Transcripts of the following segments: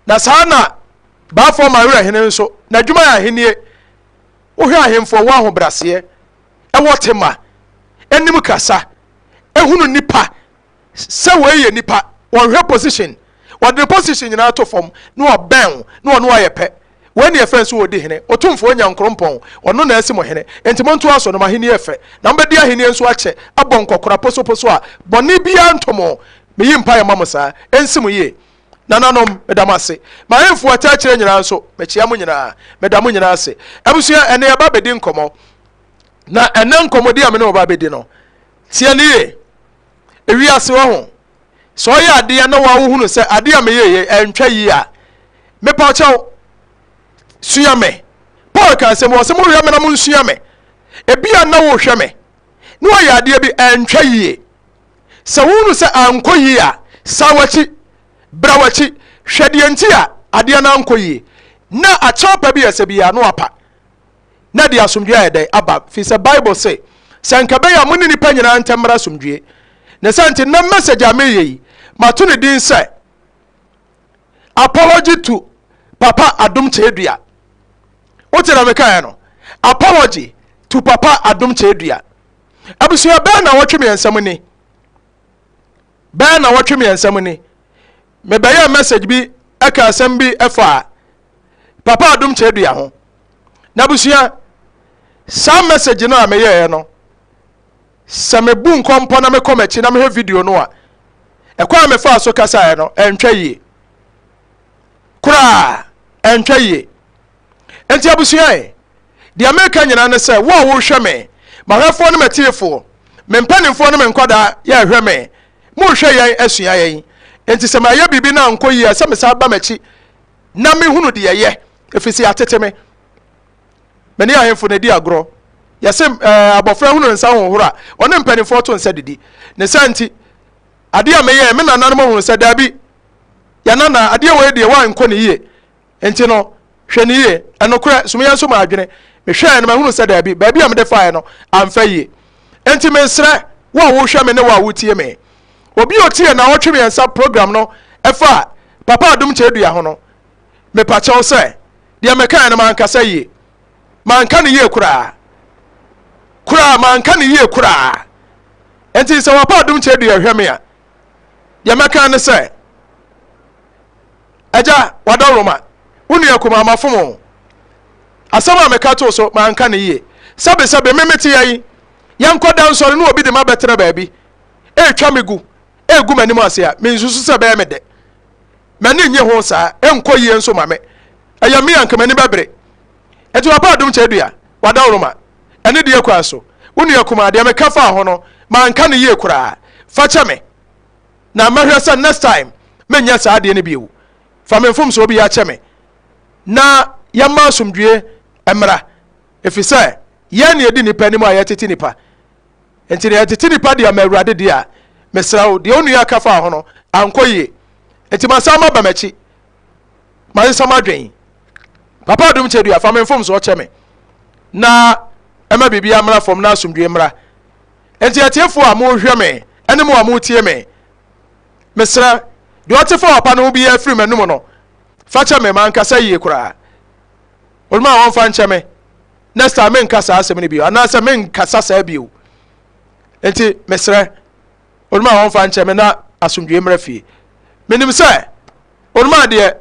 Na saa na Baafoɔ Mawerɛ hene nso, n'adwuma yɛ ahennie. Wohwɛ ahemfo a wɔwɔ ahobrɛaseɛ, ɛwɔ tema, anim kasa, ɛhunu nnipa sɛ wei yɛ nipa, wɔnhwɛ position, wɔde ne position nyinaa to fam na wɔbɛn wo na wɔne wo ayɛ pɛ. Wei ne yɛfrɛ no sɛ wɔdi hene. Otumfoɔ Nyankoropɔn, ɔno na asi mo hene. Enti montoa so na mo ahennie yɛ fɛ, na mobɛdi ahennie nso akyɛ, abɔ nkɔkora posoposo a bɔne biara nto mo. Meyi mpaeɛ ma mo saa. Ɛnsi mo yie. Nananom, meda mo ase. M'ahemfo a ɛtaa akyire nyinaa nso, mekyea mo nyinaa. Meda mo nyinaa ase. Abusua, ɛnnɛ yɛba abɛdi nkɔmmɔ. Na ɛnnɛ nkɔmmɔdi a me ne wo ba abɛdi no, tie no yie. Ewiase wɔ ho, sɛ ɔyɛ adeɛ na wa wohunu sɛ adeɛ a meyɛ yɛ ɛntwa yie a, mepa kyɛw, sua me. Paul ka asɛm wɔ sɛ mohwɛ me na monsua me. Ebi a na wohwɛ me na wɔyɛ adeɛ bi ɛntwa yie. Sɛ wohunu sɛ ankɔ yie a, san w'akyi, bra w'akyi, hwɛ deɛ nti a adeɛ no ankɔ yie, na akyɛw pa bi a ɛsɛ biara na wapa, na de asomdwoeɛ ayɛ dɛn aba, firi sɛ Bible se, sɛ nka ɛbɛyɛ a mo ne nnipa nyinaa ntam mmra asomdwoeɛ. Ne saa nti, nnɛ message a mereyɛ yi, mato ne din sɛ Apology to Papa Adom Kyerɛdua. Wote na mekaeɛ no? Apology to Papa Adom Kyerɛdua. Abusua bɛyɛ nnawɔtwe mmiɛnsa mu ni. Bɛyɛ nnawɔtwe mmiɛnsa mu ni. Mebɛyɛɛ message bi ɛka asɛm bi ɛfa Papa Adom Kyerɛdua ho. Na abusua, saa message no a meyɛɛ no, sɛ mebu nkɔmpɔ na mekɔ m'akyi na mehwɛ video no a, ɛkwan a mefaa so kasaeɛ no, ɛntwa yie. Koraa, ɛntwa yie. Enti abusua e, deɛ meka nyinaa ne sɛ, wo a worehwɛ me, m'ahwɛfoɔ ne m'atiefoɔ, me mpanimfoɔ ne me nkwadaa yɛ ɛhwɛ me, morehwɛ yɛn asua yɛn. Enti sɛ mayɛ biribi na ankɔ yie a, sɛ mesan ba m'akyi na mehunu deɛ ɛyɛ, ɛfiri sɛ yɛatete me. Me ne ahemfo na ɛdi agorɔ. Yɛse ɛɛ abɔfra hunu nsa hohoro a, ɔne mpanimfoɔ to nsa didi. Ne saa nti, adeɛ a meyɛɛ, me nananom ahunu sɛ daabi, yɛn nana, adeɛ wei deɛ woankɔ ne yie. Enti no, hwɛ no yie. Ɛnokorɛ, sumiiɛ nso maa adwene. Mehwɛɛ no, mahunu sɛ daabi, baabi a mede faeɛ no, amfa yie. Enti mesrɛ wo a wohwɛ me ne wo a wotie me, obi a ɔtie nnawɔtwe mmiɛnsa program no ɛfa Papa Adom Kyerɛdua ho no, mepakyɛw sɛ, deɛ mekaeɛ no mankasa yie. Manka no yie koraa. Koraa, manka no yie koraa. Enti sɛ Papa Adom Kyerɛdua hwɛ me a, deɛ mɛka ne sɛ, Agya, w'adaworoma, wo nua kumaa, mafom wo. Asɛm a meka too so, manka no yie. Sɛbesɛbe, me mete ha yi, yɛnkɔda nsɔre na obi de me abɛtena baabi, retwa me gu, regu m'anim ase a, mensusu sɛ ɛbɛyɛ me dɛ. M'ani nnye ho saa, ɛnkɔ yie nso ma me. Ɛyɛ me a, anka m'ani bɛbere. Enti Papa Adom Kyerɛdua, w'adaworoma, anidie kwan so, wo nua kumaa, deɛ meka faa ho no, manka no yie koraa. Fa kyɛ me. Na mɛhwɛ sɛ next time menyɛ saa adeɛ no bio. Fa me mfomsoɔ biara kyɛ me na yɛmma asomdwie mmra, ɛfiri sɛ yɛn na yɛdi nnipa anim a yɛtete nnipa. Enti na yɛtete nnipa de ama Awurade deɛ a, mesrɛ wo, deɛ wo nua ka faa ho no ankɔ yie. Enti masan maba m'akyi, masesa m'adwen. Papa Adom Kyɛdua, fa me mfomsoɔ kyɛ me na ɛma biribiara mmra fam na asomdwie mmra. Enti atiefoɔ a morehwɛ me ne mo a moretie me, mesrɛ, deɛ ɔte fa ɔpa no ho biara firi m'anom no, fa kyɛ me, mankasa yie koraa. Oluma a wɔmfa nkyɛ me, next time menka saa asɛm no bio, anaasɛ menkasa saa bio. Enti mesrɛ, oluma a wɔmfa nkyɛ me na asomdwoe mmra fie. Menim sɛ oluma deɛ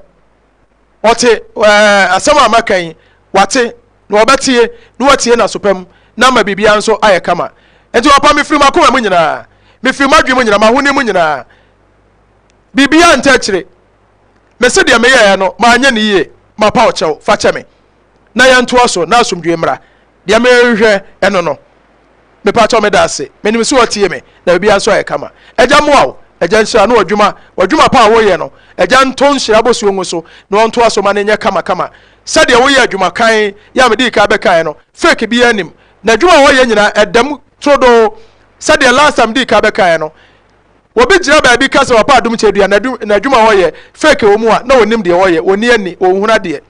Ɔte ɛɛ asɛm a maka yi, wate, na ɔbɛtie, na watie n'aso pa mu, na ama biribiara nso ayɛ kama. Enti papa, mefiri m'akoma mu nyinaa, mefiri m'adwene mu nyinaa, m'ahonim mu nyinaa, biribiara nta akyire. Mese deɛ meyɛeɛ no, manyɛ no yie, mapa wo kyɛw, fa kyɛ me, na yɛntoa so, na asomdwoeɛ mmra. Deɛ merehwehwɛ ɛno no. Mepakyɛw meda ase. Menim sɛ wɔtie me na biribiara nso ayɛ kama. Agya mmoa wo. Agya nhyira no wɔ w'adwuma pa a woreyɛ no. Agya nto nhyira bosuo ngu so na ɔntoa so ma no nyɛ kama kama sɛdeɛ woyɛ adwuma kan yi a medii kan bɛkaeɛ no. Fake biara nnim. N'adwuma a ɔyɛ nyinaa ɛda mu turodoo sɛdeɛ last time medii kan bɛkaeɛ no. Obi gyina baabi ka sɛ wapa adom kyɛdua na n'adwuma a ɔyɛ fake wɔ mu a na ɔnnim deɛ ɔyɛ, ɔnni ani, ɔnhunu adeɛ.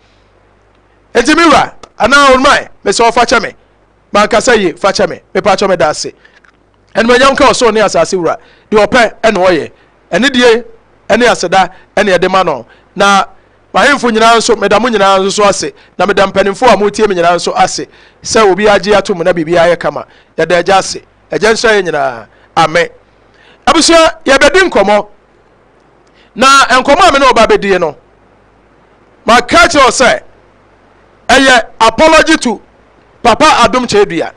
Enti me wura anaa onuma mesɛ ɔfa kyɛ me. Mankasa yie, fa kyɛ me. Mepakyɛw meda ase. Animuonyam nka ɔsoro ne asase wura. Deɛ ɔpɛ na ɔyɛ. Anidie ne aseda na yɛde ma no. Na. M'ahemfo nyinaa nso, meda mo nyinaa nso so ase, na meda mpanimfoɔ a motie me nyinaa nso ase sɛ obiara gye ato mu na biribiara yɛ kama. Yɛda Agya ase. Agya nhyira yɛn nyinaa. Amen. Abusua, yɛbɛdi nkɔmmɔ. Na nkɔmmɔ a me ne ɔba bɛdie no, maka kyerɛ wo sɛ ɛyɛ apology to Papa Adom Kyerɛdua.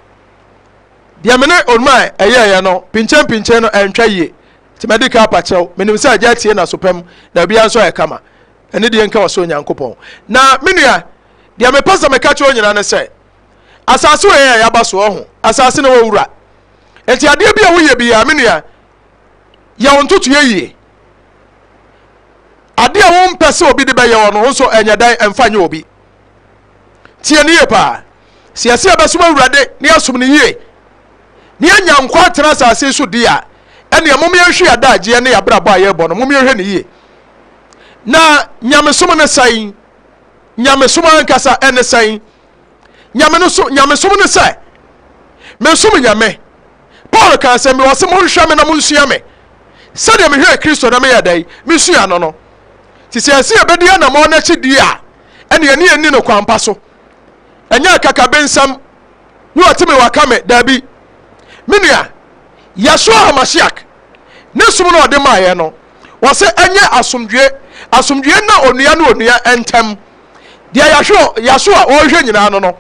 Deɛ me ne Onuma ɛyɛɛyɛ no, pinkyɛn pinkyɛn no ɛntwa yie. Nti madi ka apakyɛw. Menim sɛ Agya atie n'aso pa mu, na obiara nso ayɛ kama. Ɛne deɛ nka ɔsoro Nyankopɔn. Na me nua, deɛ mepɛ sɛ meka kyerɛ wo nyinaa ne sɛ, asase wɔ yɛn a yɛaba so ɔho, asase no wɔ wura. Nti adeɛ bi a woyɛ biara, me nua, yɛ wo ntotoeɛ yie. Adeɛ a wompɛ sɛ obi de bɛyɛ wɔ no, wo nso ɛnyɛ dan ɛmfa nyɛ obi. Tie no yie paa. Sɛ yɛsɛ yɛbɛsom Awurade na yɛasom no yie, na yɛanya nkwa atena asase so di a, ɛnneɛ mom yɛnhwɛ yɛn adagyeɛ ne yɛabrabɔ a yɛrebɔ no, mom yɛnhwɛ no yie. Na nyamesom ne sɛn? Nyamesom ankasa ɛne sɛn? Nyame no so, nyamesom ne sɛ mesom Nyame. Paul kaa sɛ, mewɔ sɛ monhwɛ me na monsua me sɛdeɛ mehwɛɛ Kristo na meyɛ dɛn mesua no no. Nti sɛ yɛsɛ yɛbɛdi anammɔn no akyi di a, ɛne yɛne yɛnni no kwampa so. Ɛnyɛ akakabensɛm ne ɔte me waka me, daabi. Me nua, Yeshua HaMashiach ne som no ɔde maeɛ no, wɔsɛ ɛnyɛ asomdwie, asomdwie nna onua ne onua ntam. Deɛ yɛahwɛ Yeshua ɔrehwɛ nyinaa no no.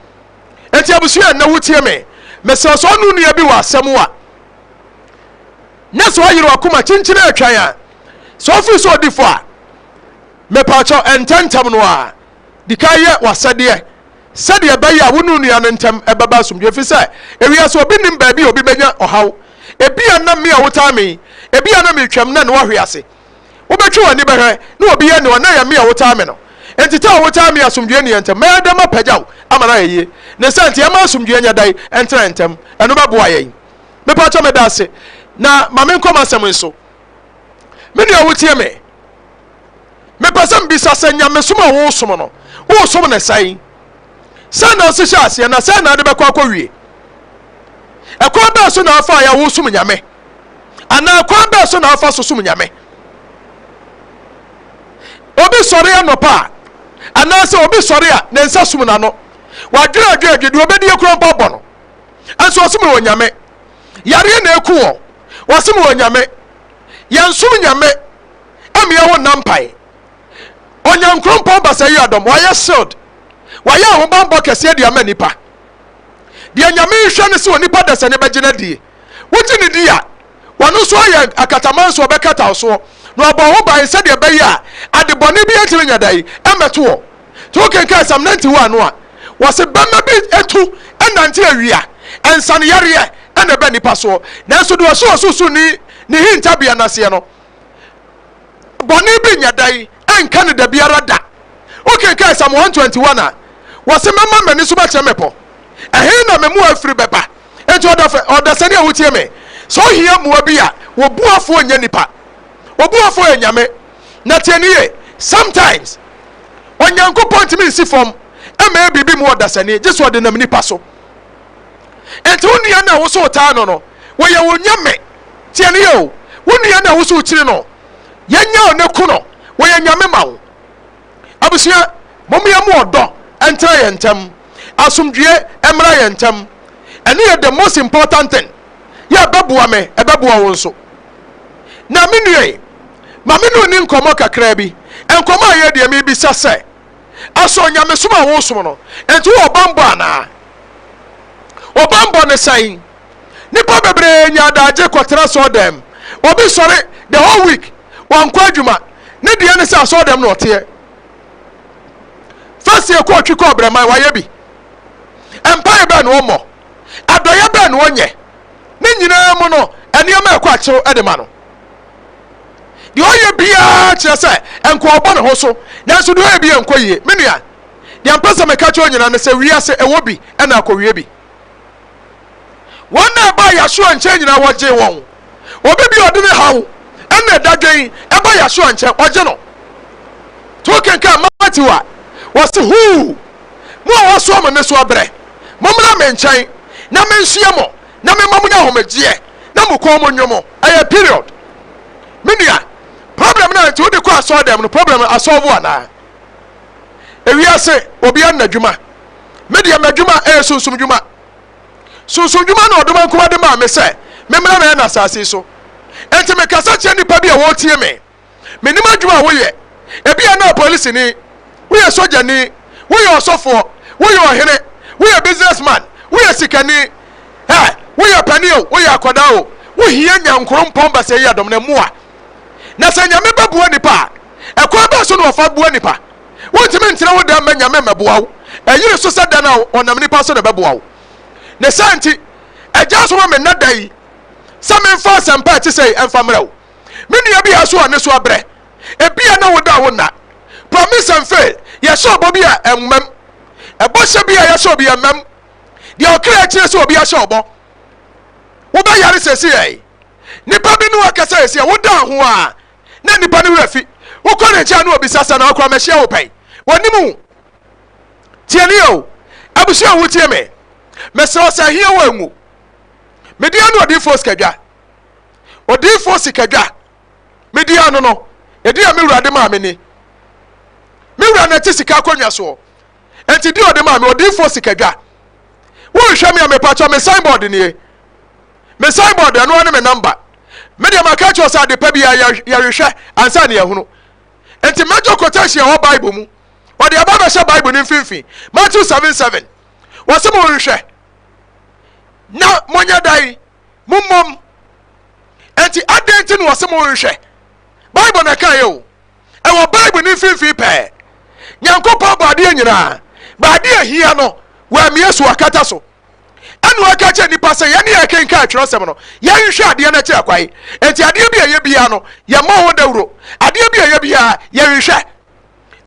Enti abusua ɛnnɛ wotie me, mesrɛ sɛ ɔne onua bi wɔ asɛm a, na sɛ ɔyere wakoma kyinkyini atwan a, sɛ ɔfiri sɛ ɔdi fɔ a, mepaakyɛw ɛntɛntɛm no a, di kan yɛ w'asɛdeɛ sɛdeɛ ɛbɛyɛ a wo ne wo nua no ntam bɛba asomdwoeɛ, ɛfiri sɛ ewiase obi nnim baabi a obi bɛnya ɔhaw. Ebia na me a wotaa me yi, ebia na meretwam na ne wahwe ase. Wobɛtwe w'ani bɛhwɛ na obi yɛ ne hɔ na ɛyɛ me a wotaa me no. Enti taa a wotaa me asomdwoeɛ nni yɛn ntam. Mɛyɛ dɛn mapagya wo ama no ayɛ yie? Ne saa nti, ɛmma asomdwoeɛ nyɛ dɛn ntena yɛn ntam. Ɛno bɛboa yɛn. Mepakyɛ meda ase. Na ma menkɔ m'asɛm yi so. Me nua wotie me. Mepɛ sɛ mbisa sɛ nyamesom a wosom no, wosom no sɛn? Sɛn na wosi hyɛ aseɛ na sɛn na ade bɛkɔ akɔwie? Ɛkwan bɛɛ so na afa a wosom nyame? Anaa kwan bɛɛ so na afa so som nyame? Obi sɔre anɔpa a, anaasɛ obi sɔre a ne nsa sum n'ano. Wadwene adwene adwene deɛ ɔbɛdi akura mpo abɔ no. Nso ɔsom wɔ nyame. Yareɛ na eku wɔn. Wɔsom wɔ nyame. Yɛnsom nyame. Mmea wo nna mpae. Onyankrompɔn basa yi adɔm, wayɛ shield, wayɛ ahobanbɔ kɛseɛ de ama nipa. Deɛ Nyame nhwɛ ne sɛ onipa dasani bɛgye no adie. Wogye no di a, wɔno nso ayɛ akataman so ɔbɛkata wo soɔ na wabɔ ho ban sɛdeɛ ɛbɛyɛ a ade bɔne bi ntumi nyɛ dɛn mmɛto wɔ. Nti wokenkan Psalm 91 no a, wɔse bɛma bi tu nante awia, nsane yareɛ na ɛba nipa soɔ. Nanso deɛ ɔhyɛ ɔsorosoro ne hintabea no aseɛ no, bɔne bi nyɛ dɛn ɛnka no da biara da. Wokenkan Psalm 121 a, wɔse mɛma m'ani so bɛkyerɛ mmepɔ. Ɛhe na me mmoa afiri bɛba? Enti ɔdafɛ, ɔdasani a wotie me, sɛ ohia mmoa bi a, wo boafoɔ nyɛ nipa. Wo boafoɔ yɛ Nyame. Na tie no yie, sometimes Onyankopɔn ntumi nsi fam mmɛyɛ biribi mu ɔdasani, gye sɛ ɔde nam nipa so. Enti wo nua no a wo so wotaa no no, wɔyɛ wo nyame. Tie no yie o, wo nua no a wo so wokyiri no, yɛnya o ne ku no, wɔyɛ nyame ma wo. Abusua, mom yɛn mu ɔdɔ ntena yɛn ntam, asomdwie mmra yɛn ntam. Ɛno yɛ the most important thing. Yɛ ɛbɛboa me, ɛbɛboa wo nso. Na me nua yi, ma me ne wo ni nkɔmmɔ kakraa bi. Nkɔmmɔ a yɛ deɛ mebisa sɛ, asɔ nyamesom a wosom no, nti wowɔ bammɔ anaa? Wo bammɔ ne sɛn? Nnipa bebree nya adagye kɔtena asɔɔdɛm. Obi sɔre the whole week, wankɔ adwuma. Ne deɛ ne sɛ asɔɔdɛm na ɔteɛ. First year kɔɔ twi kɔɔ brɛman, wayɛ bi. Mpaeɛ bɛn na ɔmmɔ? Adɔeɛ bɛn na ɔnyɛ? Ne nyinaa mu no, nneɛma ɛkɔ akyew de ma no. Deɛ ɔyɛ biara kyerɛ sɛ nka ɔbɔ ne ho so, nanso deɛ ɔyɛ biara nkɔ yie. Me nua, deɛ mpɛ sɛ meka kyerɛ nyinaa ne sɛ wiase ɛwɔ bi ɛna akɔwie bi. Wɔn a ɛbaa Yahshua nkyɛn nyinaa wɔgyee wɔn. Obi bi a ɔde ne haw ɛna dadwen ɛba Yahshua nkyɛn, ɔgye no. To kenkan Matthew a, wɔse huu, mo a wɔasoa mo nnesoa brɛ, mommra me nkyɛn na mensoɛ mo na memma mo nya ahomegyeɛ na mo kɔn mu nnwo mo. Ɛyɛ period. Me nua, problem no a nti wode kɔ asɔre dɛm no, problem no asɔlvo anaa? Ewiase, obiara ne n'adwuma. Me deɛ, m'adwuma yɛ sunsum dwuma. Sunsum dwuma na Ɔdomankoma de maa me sɛ memmra mɛyɛ no asase yi so. Enti mekasa kyerɛ nnipa bi a wɔretie me. Menim adwuma a woyɛ. Ebia na polisini, woyɛ sogyani, woyɛ ɔsɔfoɔ, woyɛ ɔhene, woyɛ business man, woyɛ sikani, ɛ, woyɛ panin o, woyɛ akwadaa o, wohia nyankorompɔn basia yi adom no mmoa. Na sɛ Nyame bɛboa nipa a, ɛkwan bɛn so na ɔfa boa nipa? Wontumi ntena wo dan mma Nyame mmɛboa wo. Ɛyere so sɛ dan a ɔnam nipa so na ɛbɛboa wo. Ne saa nti, Agya asoma me nnɛ da yi sɛ memfa asɛmpa a ɛte sɛi mfa mmrɛ wo. Me nua bi a so a ne so abrɛ. Ebia na woda a wonna. Promise and fail, yɛhyɛ ɔbɔ bi a ɛmmam. Ɛbɔhyɛ bi a yɛahyɛ obi ɛmmam. Deɛ ɔkra kyerɛ sɛ obi ahyɛ ɔbɔ. Wobɛyare sɛsi Nipa bi ne wo akasa sɛsi a woda ho a na nipa no werɛ fi. Wokɔ ne nkyɛn a na obisa sɛ na ɔkora mahyia wo pɛn. Wɔnim wo. Tie ne o. Abusua a wotie me. Mesrɛ wo sɛ ahia wo anwu. Mede ano odiyifoɔ sikadwa. Odiyifoɔ sikadwa. Medi ano no, ɛdi a me wura de maa me ni. Me wura na ɛte sika akonnwa soɔ. Enti di ɔde maa me, odiyifoɔ sikadwa. Wohwehwɛ me a mepakyɛ me signboard nie. Me signboard ɛno ara ne me number. Me deɛ maka kyerɛ sɛ ade pa biara yɛhwehwɛ ansa na yɛahunu. Enti major quotation ɛwɔ Bible mu. Wɔde aba bɛhyɛ Bible no mfimfini. Matthew 7 7. Wɔse monhwehwɛ na monyɛ dan mommom. Enti adɛn nti na wɔse monhwehwɛ? Bible na ɛka yɛ o. Ɛwɔ Bible no mfimfini pɛɛ. Nyankopɔn bɔ adeɛ nyinaa. Ba adeɛ ahia no, wɔamie so akata so. Ɛna ɔka kyerɛ nnipa sɛ yɛne yɛkenkan atwerɛsɛm no, yɛnhwɛ adeɛ no akyiri akwan. Enti adeɛ bi a ɛyɛ biara no, yɛmmɔ ho dawuro. Adeɛ bi a ɛyɛ biara, yɛhwehwɛ.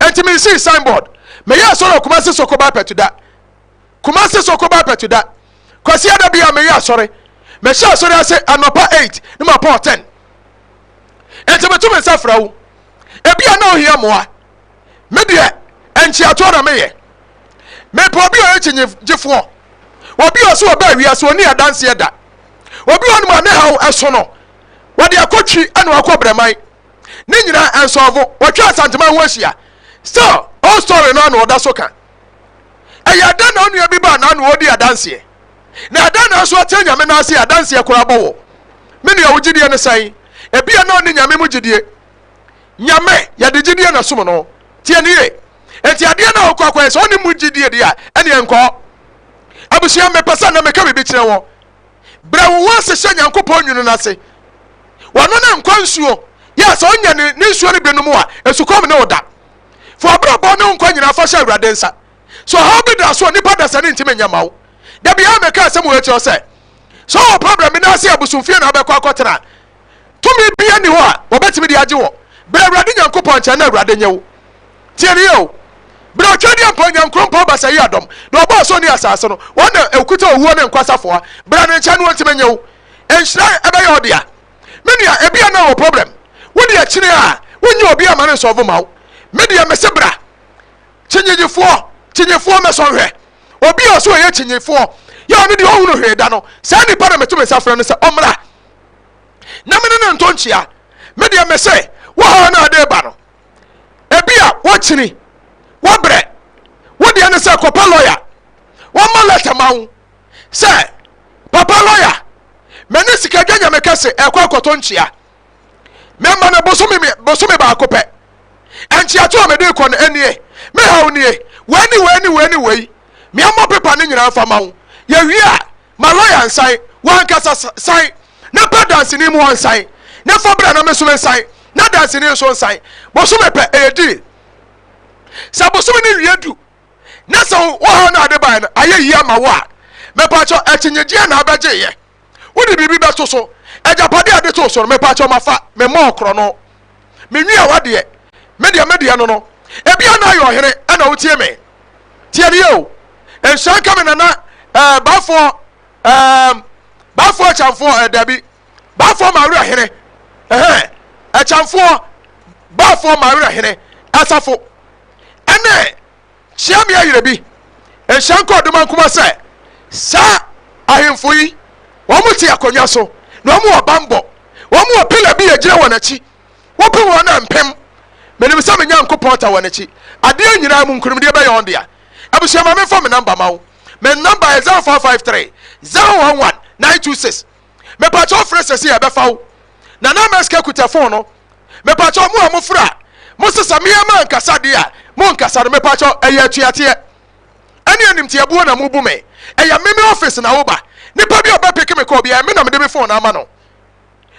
Enti mensii signboard. Meyɛ asɔre wɔ Kumasi Sokoba Pɛtuda. Kumasi Sokoba Pɛtuda. Kwasiada biara meyɛ asɔre. Mehyɛ asɔre ase anɔpa 8 ne mapɔn 10. Enti meto me nsa frɛ wo. Ebia na ohia mmoa. Me deɛ, nkyeatoɔ na meyɛ. Mepɛ obi a ɔyɛ kyinyegyefoɔ. Obi a ɔsɛ ɔbaa wiase ɔnni adanseɛ da. Obi wɔ nom a ne haw ɛso no, wɔde akɔtwi ɛna wakɔ brɛman. Ne nyinaa ɛnsɔɔvo. Wɔtwa Asanteman ho ahyia. Still, old story no ano ɔda so ka. Ɛyɛ dɛn na onua bi baa n'ano ɔredi adanseɛ? Na ɛdɛn na nso ɔte Nyame nan ase adanseɛ koraa bɔ wɔ? Me nua wo gyidie ne sɛn? Ebia na ɔnni Nyame mu gyidie. Nyame, yɛde gyidie na som no. Tie no yie. Enti adeɛ no a wokɔ akɔyɛ sɛ ɔnni mu gyidie deɛ a, ɛneɛ nkɔ. Abusua, mepɛ sɛ nnɛ meka biribi kyerɛ wɔ. Brɛ wo ho ase hyɛ Nyankopɔn nwunu no ase. Wɔno ne nkwa nsuo. Yɛ sɛ ɔnya ne, ne nsuo no bi nom a, esukɔm ne wo da. Fa w'abrabɔ ne wo nkwa nyinaa fa hyɛ Awurade nsa. Sɛ ɔhaw bi da so a, nnipa dasani ntumi nyɛ mma wo. Da biara meka asɛm wei kyerɛ wo sɛ, sɛ wowɔ problem bi na ase abosomfie na wobɛkɔ akɔtena a, tumi biara nni hɔ a wɔbɛtumi de agye wɔ. Brɛ Awurade Nyankopɔn nkyɛn na Awurade nye wo. Tie no yie o. Brɛ Otwadeɛ mpo, Nyankoropɔn Basayi Adɔm, deɛ ɔbɔɔ ɔsoro ne asase no, wɔn na ɛkuta owuo ne nkwa safoa. Brɛ ne nkyɛn na ɔntumi nye wo. Nhyira ɛbɛyɛ wo dea. Me nua, ebia na wɔ problem. Wo deɛ kyene a, wonyɛ obi ama no nsɔlvo ma wo. Me deɛ mese bra. Kyinyegyefoɔ, kyinyefoɔ mɛsɔ nhwɛ. Obi a ɔsɛ ɔyɛ kyinyefoɔ, yɛ ɔno deɛ ɔhunu hwee da no, saa nipa na meto me nsa frɛ no sɛ ɔmmra na me ne no nto nkyea. Me deɛ mese, wo haw no a ade reba no, ebi a wokyini, wobrɛ, wo deɛ ne sɛ kɔpɛ lɔya, wɔmmɔ lɛtɛ ma wo sɛ papa lɔya, me ne sikadwa nyame kɛse ɛkɔ akɔtɔ nkyea. Mema no bosome bosome baako pɛ. Nkyeato a mede rekɔ no nie, me haw nie, wei ne wei ne wei ne wei. Meammɔ pepa no nyinaa mfa ma wo. Yɛwie a, ma lɔya nsan, w'ankasa san, na pɛ danseni mu ɔnsan, na fa bra na me nso mensan, na danseni nso nsan. Bosome pɛ, ɛyɛ deal. Sɛ bosome no wie du na sɛ wo haw no ade bae no ayɛ yie ama wo a, mepakyɛ akyinnyegyeɛ na abɛgyeeɛ. Wode biribi bɛto so. Agyapadeɛ a de too so no, mepakyɛ mafa, memmɔɔ korɔno. Menwia w'adeɛ. Me deɛ me deɛ no no. Ebia na ayɛ ɔhene ɛna wotie me. Tie me yie o. Nhyira nka me nana ɛɛ baafoɔ ɛɛm baafoɔ ɛkyamfoɔ ɛɛ dabi baafoɔ mawerɛ hene ɛhɛn ɛkyamfoɔ baafoɔ mawerɛ hene asafo ɛne Kyea me ayerɛ bi. Nhyɛ nkɔ ɔdomankoma sɛ saa ahemfo yi, wɔn te akonnwa so, na wɔn wɔ bammɔ. Wɔn wɔ pila bi a egyina wɔn akyi. Wopem wɔn a mpem. Menim sɛ me Nyankopɔn ta wɔ n'akyi. Adeɛ nyinaa mu nkonimdie bɛyɛ wɔn dea. Abusua ma memfa me namba ma wo. Me namba yɛ 0553 011 926. Mepakyɛw frɛ sɛsi a ɛbɛfa wo. Nana MSK kuta phone no. Mepakyɛw mo a mofrɛ a mose sɛ me a mankasa deɛ a monkasa no mepakyɛw ɛyɛ atuateɛ ɛne animtiabuo na mobu me. Ɛyɛ me me office na woba. Nipa bi a ɔbɛpeke me call biara me na mede me phone ama no.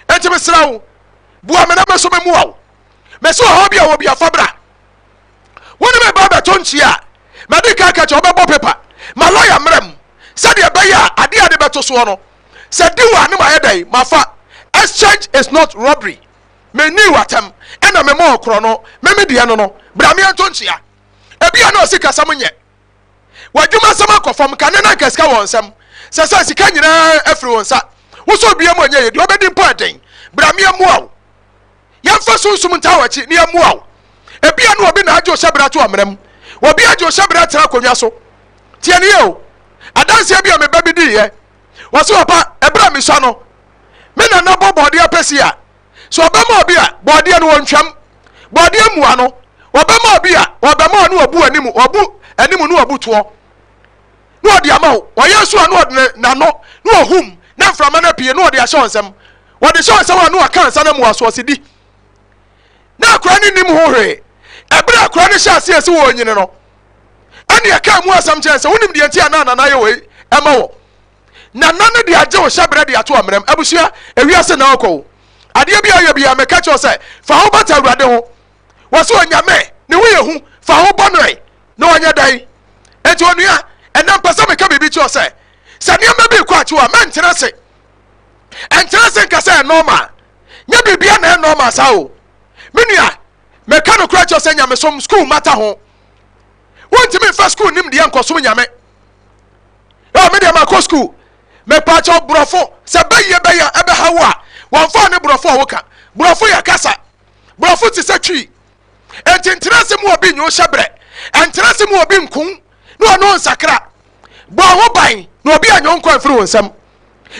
Enti mesrɛ wo boa me na me nso memmoa wo. Mese ɔhaw bi a wɔ bi a fa bra. Wo ne me ba bɛto nkyia a, madi kan aka kyerɛ wobɛbɔ pepa ma lɔya mmra mu sɛdeɛ ɛbɛyɛ a adeɛ a de bɛto soɔ no sɛ di wɔ a ne mayɛ dɛn mafa. Exchange is not robbery. Mennii w'atɛm ɛna mema ɔkorɔ no me me deɛ no no bra meɛnto nkyia. Ebia na ɔsikasɛm nyɛ w'adwumasɛm akɔ fam kane na anka sika wɔ nsam sɛ sɛ sika nyinaa afiri wo nsa wosɔ obia mu ɛnyɛ yɛ deɛ ɔbɛdi mpo ɛden bra meɛmmoa wo. Yɛmfa sunsum ntaa w'akyi na yɛmmoa wo. Ebia na obi na agye wo hyɛberɛ ato amena mu. Obi agye wo hyɛberɛ atena akonnwa so. Tie no yie o. Adanseɛ bi a me ba bi diiɛ. Ɔse papa, ɛberɛ a mesua no, me nana bɔ bɔɔdeɛ apɛsi a, sɛ ɔbɛma obi a, bɔɔdeɛ no ɔntwam. Bɔɔdeɛ mua no, ɔbɛma obi a, ɔbɛma ɔne ɔbu anim, ɔbu anim ne ɔbu toɔ. Na ɔde ama wo. Ɔyɛ nso a na ɔde n'ano na ɔhum na mframa no apue na ɔde ahyɛ wo nsam. Wɔde hyɛ nsɛm a na wɔka ansa na mua so ɔse di. Na akora no nnim ho hwee. Ɛberɛ a akora no hyɛ aseɛ sɛ wɔrenyini no, ɛne ɛkaa mu asɛm kyerɛ sɛ wonim deɛ nti a na nana yɛ wei ɛma wɔ. Nana no de agye wo hyɛberɛ de ato amena mu. Abusua, ewiase na ɔkɔ o. Adeɛ bi a ɔyɛ biara meka kyerɛ sɛ fa ho bata Awurade ho. Wɔ sɛ Onyame ne ho yɛ hu, fa ho bɔ no ɛ na ɔnyɛ dɛn. Enti onua, ɛnɛ mpɛ sɛ meka biribi kyerɛ sɛ sɛ nneɛma bi rekɔ akyi a mɛntena ase. Ɛnkyerɛ sɛ nka sɛ ɛyɛ normal. Nyɛ biribia na ɛyɛ normal saa o. Me nua, meka nokorɛ kyerɛ sɛ nyamesom, school mata ho. Wontumi mfa school nimdeɛ nkɔsom nyame. Ɛ me deɛ makɔ school. Mepaakyɛw borɔfo, sɛ bɛyɛ bɛyɛ ɛbɛha wo a, wɔmfa ne borɔfo a woka. Borɔfo yɛ kasa. Borɔfo te sɛ twi. Enti ntena ase mu obi nyo hyɛ brɛ. Ɛntena ase mu obi nko na ɔno nsakra. Bɔ ho ban na obi anyɛ wo nkwa mfiri wo nsam.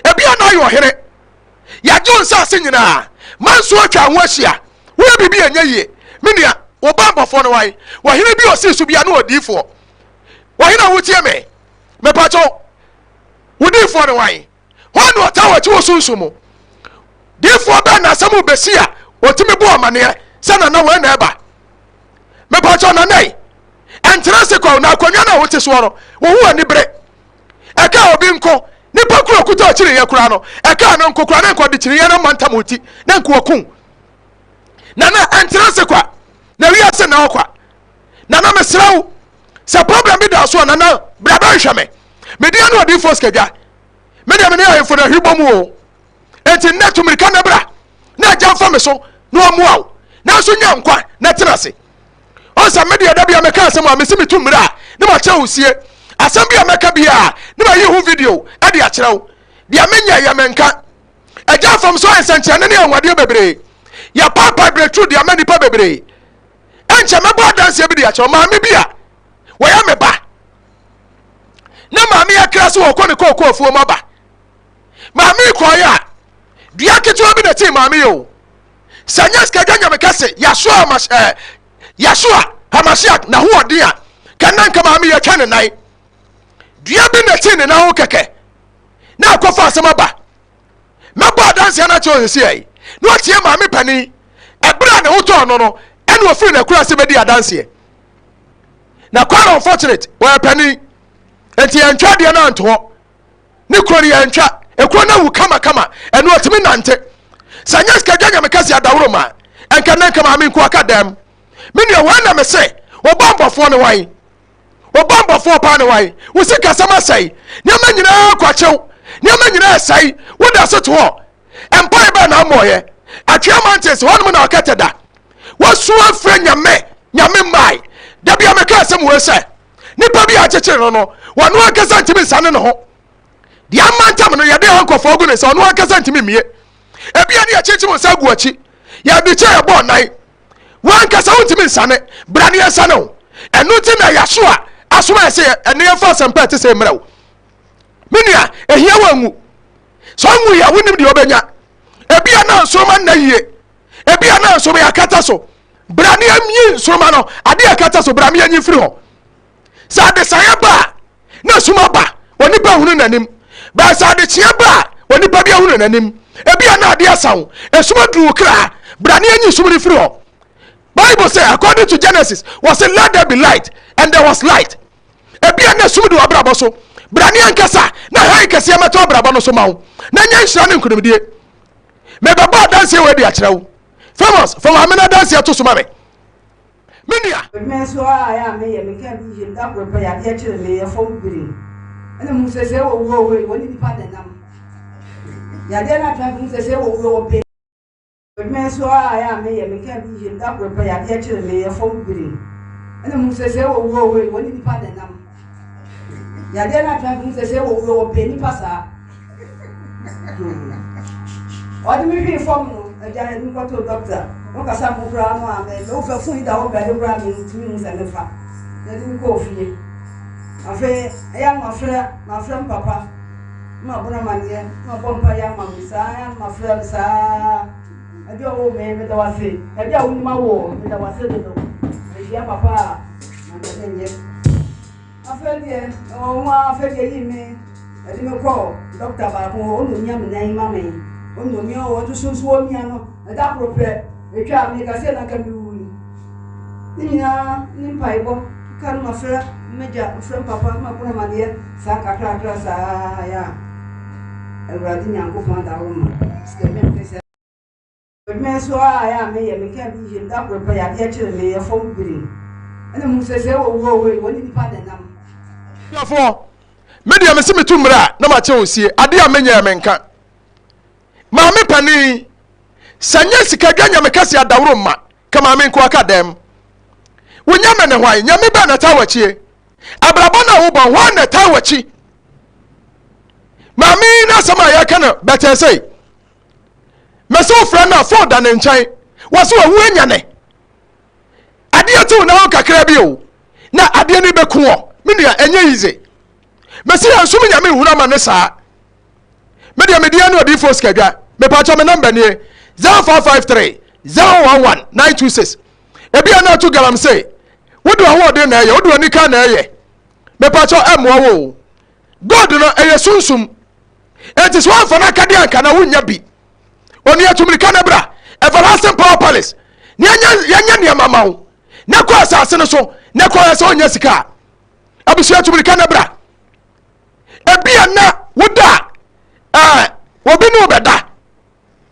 Ebia na ayɛ ɔhene. Yɛagye wo nsase nyinaa. Manso atwa ho ahyia. Woyɛ biribi a ɛnyɛ yie. Me nua, wo bammɔfoɔ no wan? Ɔhene bi a ɔsii so bia ne odiyifoɔ. Ɔhene a wotie me, mepakyɛw, wo diyifoɔ no wan? Hwan na ɔtaa w'akyi wɔ sunsum mu? Diyifoɔ bɛn na asɛm rebɛsi a ɔtumi bɔ amaneɛ sɛ nana wei na ɛba? Mepakyɛw nana yi, ɛntena ase kwa o, na akonnwa no a wote soɔ no, wo ho anibere. Ɛkaa obi nko, nipa koro okuta ɔkyiniiɛ koraa no, ɛkaa no nko koraa na nka ɔde kyiniiɛ no amantam wo ti na nka wakum. Nana, ɛntena ase kwa, na wiase na ɔkwa. Nana, mesrɛ wo, sɛ problem bi da so a, nana, bra bɛhwehwɛ me. Medeɛ ne odiyifoɔ Sikadwa. Me deɛ me ne ahemfo na hwibɔ mu o. Enti nnɛ tu mmirika na bra, na agya mfa me so na ɔmmoa wo. Nanso nya nkwa na tena ase. Ɔn sɛ me deɛ da bia meka asɛm a mesi metu mmerɛ a ne makyerɛ wo sie. Asɛm bi a mɛka biara ne mayi ho video de akyerɛ wo. Deɛ menyɛ yɛ menka. Agya afam so ayɛ nsɛnkyerɛnne ne anwanwadeɛ bebree. Yɛpaapae breakthrough de ama nnipa bebree. Ɛnkyɛ mɛbɔ adanseɛ bi de akyerɛ wo. Maame bi a wɔyɛ me ba na maame akra sɛ wɔkɔ ne kookoo afuo mu aba. Maame yi kɔeɛ a dua ketewa bi na ɛtee maame yi o. Sɛ nyɛ sikadwa nyame kɛse Yahshua Hamas ɛɛ eh, Yahshua Hamashiach n'ahoɔden a kɛnɛ nka maame yɛ twa ne nan. Dua bi na ɛtee ne nan ho kɛkɛ na akɔfa asɛm aba. Mɛbɔ adanseɛ no akyerɛ ɔsɛsi ɛyi na ɔtie maame panin ɛberɛ a ne ho tɔɔ no no ɛna ɔfiri n'akura ase bɛdi adanseɛ. Na quite unfortunate wɔyɛ panin nti yɛntwa adeɛ no anto hɔ. Ne kuro no yɛntwa ekuro no awu kamakama ɛno ɔtumi nante sɛ nyɛ sikadwa nyame kɛse adaworo ma ɛnka ne nka maame nko aka dɛm me nua wɔn na me se wɔbɔ mbɔfoɔ ne wan wɔbɔ mbɔfoɔ paa ne wan wo sikasɛm asɛe nneɛma nyinaa kwakyew nneɛma nyinaa asɛe woda so te hɔ mpae bɛɛ na amɔɔyɛ atwea mountains hɔnom na ɔkɛtɛ da wasu afrɛ nyame nyame mmae da bia meka asɛm wei sɛ nipa bi a akyekyere no no wɔno ankasa ntumi nsane ne ho deɛ ama ntam no yɛde ankɔfoɔ agu ne nsa ɔno ankasa ntumi mmie ebia ne yɛkyekyere nsa agu akyi yɛde kyɛ yɛbɔ nan wankasa wontumi nsane bra ne yɛnsane wo ɛno nti na yɛaso a asoma yɛ sɛ ɛne yɛmfa asɛmpa ɛte sɛ mmerɛ wo me nua ɛhia wanwu sɛ ɔnwu yɛ a wonim deɛ ɔbɛnya ebia na nsoroma nna yie ebia na nsoroma yɛakata so. Bra ne yɛnyi nsoroma no, adeɛ a ɛkata so, bra me yɛnyi mfiri hɔ. Sɛ adesaeɛ ba a, na sum aba, onipa hunu n'anim. Bɛɛ sɛ adekyeɛ ba a, onipa bi ahunu n'anim. Ebi a na adeɛ asa wo, esum aduru wo kra, bra ne yɛnyi sum no mfiri hɔ. Bible sɛ, according to Genesis, wɔse let there be light, and there was light. Ebi a na sum de w'abrabɔ so, bra ne yɛnkasa na hann kɛseɛ mɛtɔ abrabɔ no so ma wo, na nyɛ nhyira ne nkonimdie. Mebɛbɔ adanseɛ wɔ adi akyerɛ wo. Famous, fa maame no adanseɛ to so ma me. Me nua. Adwuma nso a ɛyɛ a meyɛ, meka bi yie, da koro pɛ yadeɛ kyere me, yɛ fam birim. Ɛna mehu sɛ sɛ wɔ wuo wei, wɔne nipa na ɛnam. Yadeɛ no atena mehu sɛ sɛ wɔ wuo wɔpɛ. Adwuma nso a ɛyɛ a meyɛ, meka bi yie, da koro pɛ yadeɛ kyere me, yɛ fam birim. Ɛna mehu sɛ sɛ wɔ wuo wei, wɔne nipa na ɛnam. Yadeɛ no atena mehu sɛ sɛ wɔ wuo wɔpɛ nipa saa. Ɔde me hwee fam no, agya yɛde me kɔtoo dɔkta. Wɔkasa mo koraa no a, me wofa fon yi da hɔ bɛde koraa mentumi hu sɛ mefa. Yɛde me kɔɔ fie. Afei ɛyɛ a mafrɛ mafrɛ me papa na mabɔ no amanneɛ na wabɔ mpaeɛ ama me saa ɛyɛ a mafrɛ no saa. Agya ɔwoo me meda wo ase. Agya a wonim awoɔ meda wo ase dodo. Mehyia papa a na nka menyɛ. Afei deɛ, mewɔ ho ara, afei deɛ yii me, ɛde me kɔɔ dɔkta baako hɔ, ɔna omia me nan ma me, ɔna omia ɔno nso nso omia no, ɛda koro pɛ, etwaa me kaseɛ na nka mewui. Ne nyinaa ne mpaebɔ, ka no mafrɛ m'agya, mafrɛ me papa, mabɔ no amaneɛ saa nkakrakra saa yɛ a, Awurade Nyankopɔn adaworo ma, sika mi a mepɛ sɛ. Adwuma nso a ɛyɛ a meyɛ, meka bi yie, da koro pɛ yadeɛ kyere me, yɛ fam birim. Ɛna mehu sɛ sɛ wɔ wuo wei, wɔne nipa na ɛnam. Abusuafoɔ, me deɛ mese metu mmerɛ a na makyɛ osie, adeɛ a menyɛɛ menka. Maame panin, sɛ nyɛ sikadwa nyame kɛse adaworo mma, ka maame nkoa ka dɛm. Wo nyame ne hwan? Nyame bɛn na ɛtaa w'akyie? Abrabɔ no a wobɔ, hwan na ɛtaa w'akyi? Maame yi n'asɛm a yɛka no bɛtɛɛ sei. Mese wofrɛ no a phone da ne nkyɛn. Wɔse wawu anya ne. Adeɛ tew na ho kakra bi o. Na adeɛ no bɛku wɔ. Me nua ɛnyɛ easy. Mese yɛn nsom nyame nhunu ama ne saa. Me deɛ medeɛ ne odiifoɔ sikadwa. Mepakyɛ me namba nie 0553 011 926. Ebi a na ato galamsey. Wode ɔhoɔden na ɛyɛ, wode onika na ɛyɛ. Mepakyɛ ɛmmoa wo o. God no ɛyɛ sunsum. Enti sɛ woamfa no akadeɛ anka na wonnya bi. Onua tu mirika na bra Everlasting Power Palace na yɛnyɛ nneɛma ma wo na kɔ asase no so na kɔ yɛ sɛ wonya sika a. Abusua tu mirika na bra. Ebia na woda a ɛɛ obi ne wo bɛda.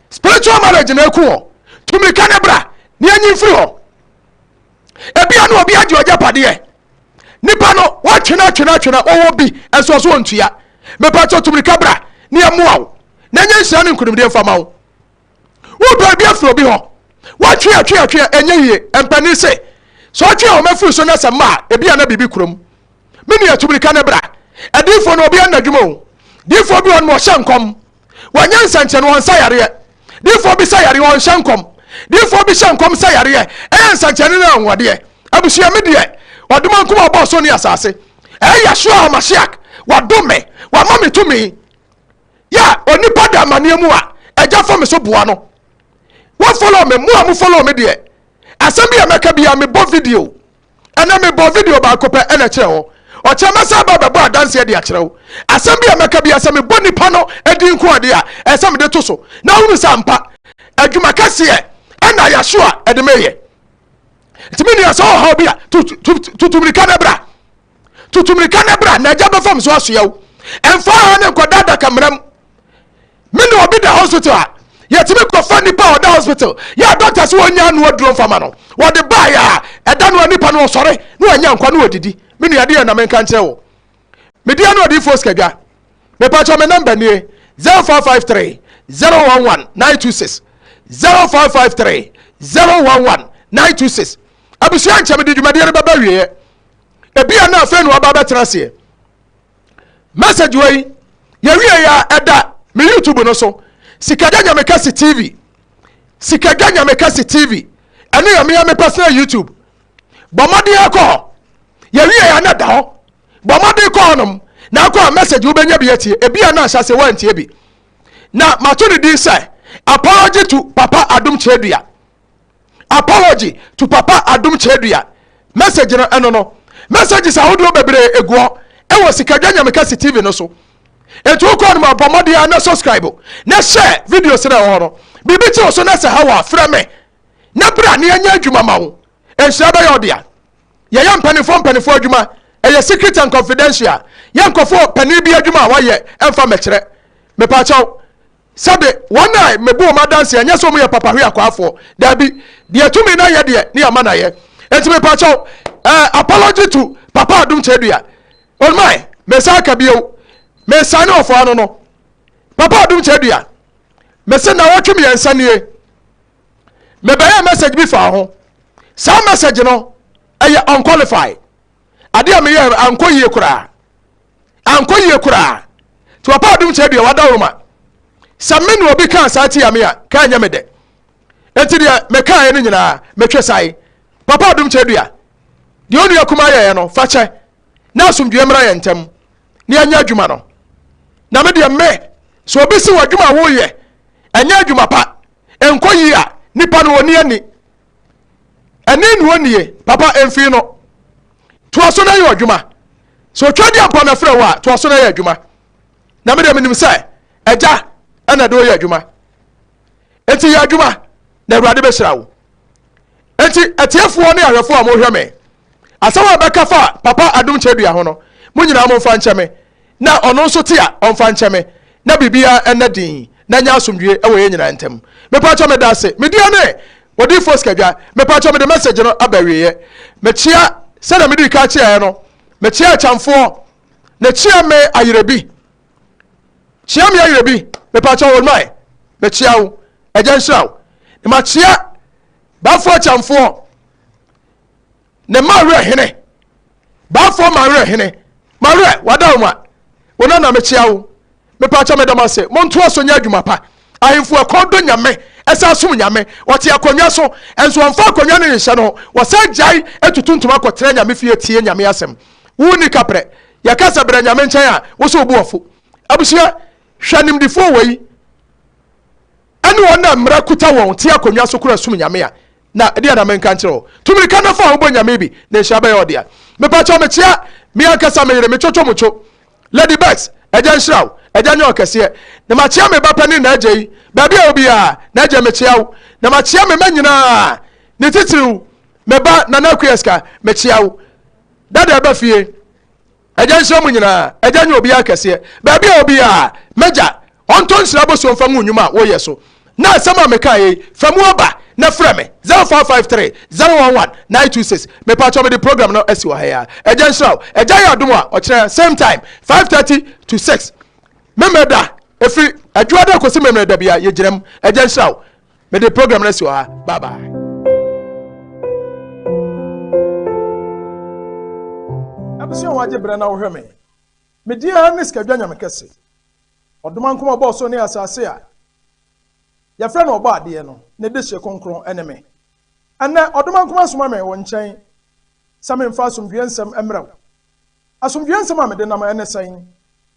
Spiritual marriage na eku wɔ. Tu mirika na bra na yɛnyi mfiri hɔ. Ebia na obi agye ɔgyapadeɛ. Nipa no watwena twena twena ɔwɔ bi ɛnso ɔso ɔntua. Mepatwɔ tu mirika bra na yɛmmoa wo na ɛnyɛ nhyira ne nkonimdie mfa ma wo. Wopɛ bi afiri obi hɔ. Watwe atwe atwe ɛnyɛ yie. Mpanin se sɛ ɔtwe a wɔafiri so na sɛ mma a ebia na biribi kurom. Me nua tu mirika na bra. Adiifoɔ no obiara nna adwuma o. Diifoɔ bi wɔ no ɔhyɛ nkɔm. Wɔnyɛ nsɛnkyerɛnne, wɔnsa yareɛ. Diifoɔ bi sa yareɛ, ɔnhyɛ nkɔm. Diifoɔ bi hyɛ nkɔm sa yareɛ, ɛyɛ nsɛnkyerɛnne ne anwanwadeɛ. Abusua, me deɛ, ɔdoma nkum a ɔbɔɔ soro ne asase. Ɛyɛ Yahshua HaMashiach, wadom me, wama me tumi. Yɛ onipa da amaneɛ mu a, agya fa me so boa no. Wo follow me, mo a mo follow me deɛ, asɛm bi a mɛka biara mebɔ video. Ɛnɛ mebɔɔ video baako pɛ ɛna ɛkyerɛ hɔ. Ɔkyerɛ mɛsan ba bɛbɔ adanseɛ de akyerɛ wo. Asɛm bi a mɛka biara sɛ mebɔ nipa no din nko adeɛ a ɛsɛ sɛ mede to so na wohunu sɛ ampa adwuma kɛseɛ ɛna Yahshua ɛde meyɛ. Nti me nua sɛ ɔhaw bi a tutu mirika na bra. Tutu mirika na bra na agya bɛfam so asoɛ wo. Ɛmfa ha ne nkɔda adaka mmara mu. Me ne obi da hospital a yɛtumi kɔfa nipa a ɔda hospital yɛ a dɔkta sɛ wɔnya ano aduro mfama no wɔde baeɛ a ɛda no a nipa no ɔsɔre na wanya nkwa na ɔdidi. Me nua deɛ na menka nkyerɛ wo. Medeɛ ne odiyifoɔ sikadwa. Mepakyɛ me namba nie 0553 011 926 0553 011 926. Abusua nkyɛ mede dwumadie no bɛba wieɛ. Ebia na afei na waba abɛtena aseɛ. Message wei yɛwie yɛ a ɛda me YouTube no so Sikadwa Nyame Kɛse TV. Sikadwa Nyame Kɛse TV. Ɛno yɛ mea me personal YouTube. Bɔ mmɔden akɔ hɔ. Yɛwie yɛ a na ɛda hɔ. Bɔ mmɔden kɔ hɔnom na akɔ a message wobɛnya bi atie. Ebi a na ahyɛ ase woantie bi. Na mato ne din sɛ Apology to Papa Adom Kyerɛdua. Apology to Papa Adom Kyerɛdua. Message no ɛno no. Messages ahodoɔ bebree egu hɔ ɛwɔ Sikadwa Nyamekɛse TV no so. Enti wokɔ no mu a bɔ mmɔden a na subscribe na share videos na ɛwɔ hɔ no. Biribi kye wo so na sɛ ha wɔ a frɛ me na bra na yɛnyɛ adwuma ma wo. Nhyira bɛyɛ ɔdea. Yɛyɛ mpanimfoɔ mpanimfoɔ adwuma. Ɛyɛ secret and confidential. Yɛ nkɔfoɔ panin bi adwuma a wayɛ ɛmfa mɛkyerɛ. Mepaakyɛw. Sɛbe wɔn a mebu wɔn adanseɛ ɛnyɛ sɛ wɔn yɛ papahwe akwaafoɔ. Daabi. Deɛ tumi no ayɛ deɛ ne yɛama no ayɛ. Enti mepaakyɛw. Eh, apology to Papa Adom Kyerɛdua. Olmai, mesan aka bio. Mesan ne ɔfoa no no. Papa Adom Kyerɛdua. Mese nawɔtwe mmiɛnsa nie. Mebɛyɛ message bi faa ho. Saa message no, ɛyɛ unqualified. Adeɛ a meyɛ ankɔ yie koraa. Ankɔ yie koraa. Nti Papa Adom Kyerɛdua wadaworo Sɛ me ne obi kaa saa tia me a, ka ɛnyɛ me dɛ. Enti deɛ mekaeɛ no nyinaa, metwe sae. Papa Adom Kyerɛdua, deɛ onua kumaa yɛeɛ no, fa kyɛ na asomdwoeɛ mmra yɛn ntam na yɛnyɛ adwuma no. Na me deɛ me, sɛ obi si w'adwuma a woyɛ ɛnyɛ adwuma pa, ɛnkɔ yie a, nipa no ɔni ani. Ɛne ne ɔnie, papa ɛmfii no. Toa so na yɛ adwuma. Sɛ otwa di ampa na frɛ wo a, toa so na yɛ adwuma. Na me deɛ menim sɛ agya ɛna de woyɛ adwuma. Enti yɛ adwuma na Awurade bɛhyira wo. Enti atiefoɔ ne ahwɛfoɔ a mohwɛ me, asɛm a bɛka fa Papa Adom Kyerɛdua ho no, mo nyinaa momfa nkyɛ me, na ɔno nso te a ɔmfa nkyɛ me, na biribiara ɛnna din na nyɛ asomdwie wɔ yɛn nyinaa ntam. Mepakyɛ meda ase. Me deɛ ne Odiyifoɔ Sikadwa. Mepakyɛ mede message no aba awieɛ. Mekyea sɛdeɛ mede ka kyeaeɛ no, mekyea akyamfoɔ na kyea me ayerɛbi. Kyea me ayerɛbi. Mepakyɛ olmae. Mekyea wo. Agya nhyira wo. Na makyea Baafoɔ akyamfoɔ ne mawerɛ hene. Baafoɔ mawerɛ hene. Mawerɛ wada wo ma. Wo na na mekyea wo. Mepaakyɛ meda mo ase. Montoa so nyɛ adwuma pa. Ahemfo ɛkɔn dɔ Nyame, ɛsan som Nyame. Wɔte akonnwa so, nso wɔmfa akonnwa no nhyɛ no ho. Wɔsan gyae tutu ntoma kɔtena Nyame fie tie Nyame asɛm. Wo nni kaprɛ. Yɛka sɛ brɛ Nyame nkyɛn a, wo so wo bo afu. Abusua, hwɛ animdefoɔ wei ɛne wɔn a mmara kuta wɔn te akonnwa so kora som Nyame a, na ɛdeɛ na menka nkyerɛ wo. Tu mirika na fa ho bɔ Nyame bi, na nhyira bɛyɛ ɔdea. Mepakyɛw mekyea me ankasa me yere, me twotwo motwo. Lady Bess, Agya nhyira wo. Agya nyɛ ɔkɛseɛ. Na makyea me ba panin N'agya yi, baabi a obiara, N'agya mekyea wo. Na makyea me mma nyinaa, ne titiriw, me ba Nana Akuaska, mekyea wo. Dada ɛba fie. Agya nhyira mo nyinaa. Agya nyɛ obiara kɛseɛ. Baabi a obiara, m'agya, ɔntɔ nhyira bosuo mfa ngu nnwuma a woyɛ so. Na asɛm a mekaeɛ yi, fa mu aba na frɛ me 0553 011 926. Mepakyɛw mede program no asi wɔ ha yi ara. Agya nhyira wo. Agya yɛ adom a, ɔkyena same time, 5:30 to 6. Memeneda, ɛfiri Adwoada kɔsi Memeneda biara, yɛgyina mu. Agya nhyira wo. Mede program no asi wɔ ha. Bye bye. Abusua a wɔagye berɛ na wohwɛ me. Me din ara ne Sikadwa Nyame Kɛse. Ɔdomankoma ɔbɔɔ soro ne asase a yɛfrɛ no Ɔbɔadeɛ no, ne dehye kronkron ne me. Ɛnnɛ, Ɔdomankoma asoma me wo nkyɛn sɛ memfa asomdwoeɛ nsɛm mmrɛ wo. Asomdwoeɛ nsɛm a mede nam ne sɛn?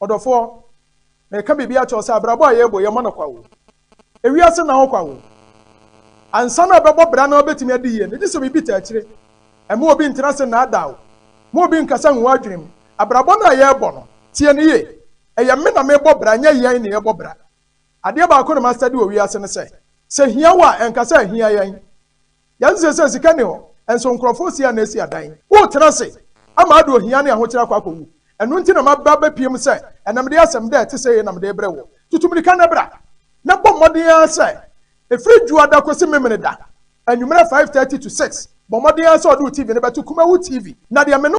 Ɔdɔfoɔ, mereka biribi akyerɛ wo sɛ abrabɔ a yɛrebɔ yi, ɛmmɔ no kwa o. Ewiase nna hɔ kwa o. Ansa na ɛbɛbɔ bra na wobɛtumi adi yie no, gye sɛ biribi taa akyire. Mma obi ntena ase nnaadaa wo. Mma obi nkasa ngu w'adwene mu. Abrabɔ no a yɛrebɔ no, tie no yie. Ɛyɛ me na merebɔ bra, ɛnyɛ yɛn na yɛrebɔ bra. Adeɛ baako na mastadi wɔ wiase ne sɛ, sɛ hia wo a, ɛnka sɛ ahia yɛn. Yɛn seesei sika nni hɔ, nso nkurɔfoɔ si a na asi adan. Woretena ase ama ade ohia ne ahokyere akɔ akɔwu. Ɛno nti na maba abɛpue mu sɛ ɛnnɛ mede asɛm dɛ ɛte sɛ yei na mede rebrɛ woɔ. Tutu mmirika na bra, na bɔ mmɔden ara sɛ ɛfiri Dwoada kɔsi Memeneda anwummerɛ 5:30 to 6, bɔ mmɔden ara sɛ wode wo TV no bɛto Kumawu TV. Na deɛ me ne.